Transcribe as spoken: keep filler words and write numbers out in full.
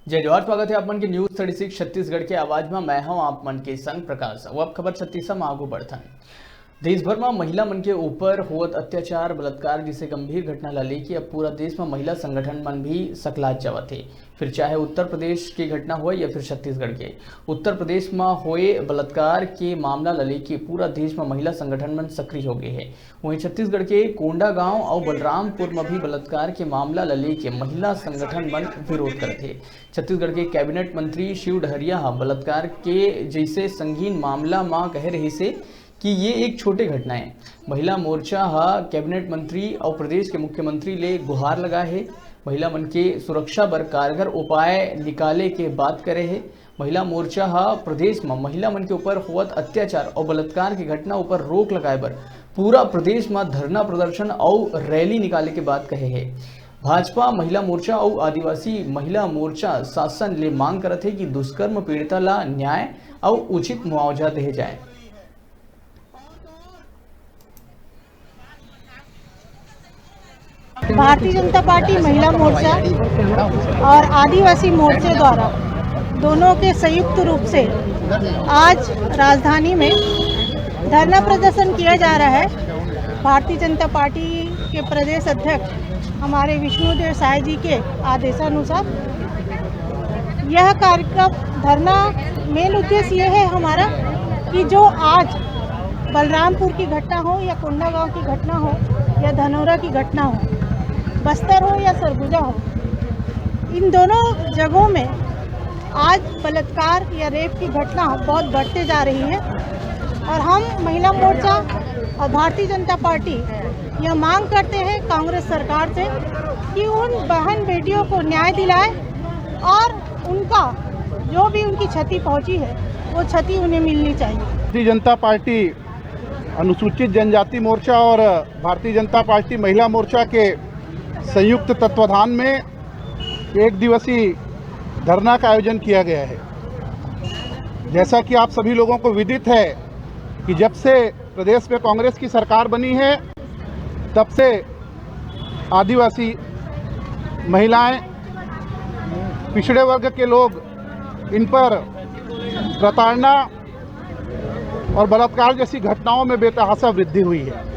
जय जोहार, स्वागत है आप मन के न्यूज़ थर्टी सिक्स छत्तीसगढ़ के आवाज में। मैं हूं आप मन के संग प्रकाश। अब खबर छत्तीस में आगू बढ़थन। देश भर में महिला मन के ऊपर होवत अत्याचार, बलात्कार जैसे गंभीर घटना ला लेके अब पूरा देश में महिला संगठन मन भी सकलात जावत हे। फिर चाहे उत्तर प्रदेश के घटना होए या फिर छत्तीसगढ़ के, उत्तर प्रदेश में होए बलात्कार के मामला ला लेके पूरा देश में महिला संगठन मन सक्रिय हो गए हे। वहीं छत्तीसगढ़ के कोंडागांव और बलरामपुर में भी बलात्कार के मामला ला लेके महिला संगठन मन विरोध करत हे। छत्तीसगढ़ के कैबिनेट मंत्री शिव डहरिया ह बलात्कार के जैसे संगीन मामला म कहे रहिस हे कि ये एक छोटे घटना है। महिला मोर्चा ह कैबिनेट मंत्री और प्रदेश के मुख्यमंत्री ले गुहार लगाए हे। महिला मन के सुरक्षा बर कारगर उपाय निकाले के बात करे हे। महिला मोर्चा ह प्रदेश म महिला मन के ऊपर होवत अत्याचार और बलात्कार के घटना ऊपर रोक लगाए बर पूरा प्रदेश म धरना प्रदर्शन और रैली निकाले के बात कहे हे। भाजपा महिला मोर्चा और आदिवासी महिला मोर्चा शासन ले मांग करत हे कि दुष्कर्म पीड़िता ला न्याय और उचित मुआवजा देहे जाए। भारतीय जनता पार्टी महिला मोर्चा और आदिवासी मोर्चे द्वारा दोनों के संयुक्त रूप से आज राजधानी में धरना प्रदर्शन किया जा रहा है। भारतीय जनता पार्टी के प्रदेश अध्यक्ष हमारे विष्णुदेव साय जी के आदेशानुसार यह कार्यक्रम, धरना, मेन उद्देश्य ये है हमारा कि जो आज बलरामपुर की घटना हो या कोंडागांव की घटना हो या धनौरा की घटना हो, बस्तर हो या सरगुजा हो, इन दोनों जगहों में आज बलात्कार या रेप की घटना बहुत बढ़ते जा रही है और हम महिला मोर्चा और भारतीय जनता पार्टी यह मांग करते हैं कांग्रेस सरकार से कि उन बहन बेटियों को न्याय दिलाए और उनका जो भी उनकी क्षति पहुंची है वो क्षति उन्हें मिलनी चाहिए। भारतीय जनता पार्टी अनुसूचित जनजाति मोर्चा और भारतीय जनता पार्टी महिला मोर्चा के संयुक्त तत्वाधान में एक दिवसीय धरना का आयोजन किया गया है। जैसा कि आप सभी लोगों को विदित है कि जब से प्रदेश में कांग्रेस की सरकार बनी है, तब से आदिवासी महिलाएं, पिछड़े वर्ग के लोग, इन पर प्रताड़ना और बलात्कार जैसी घटनाओं में बेतहाशा वृद्धि हुई है।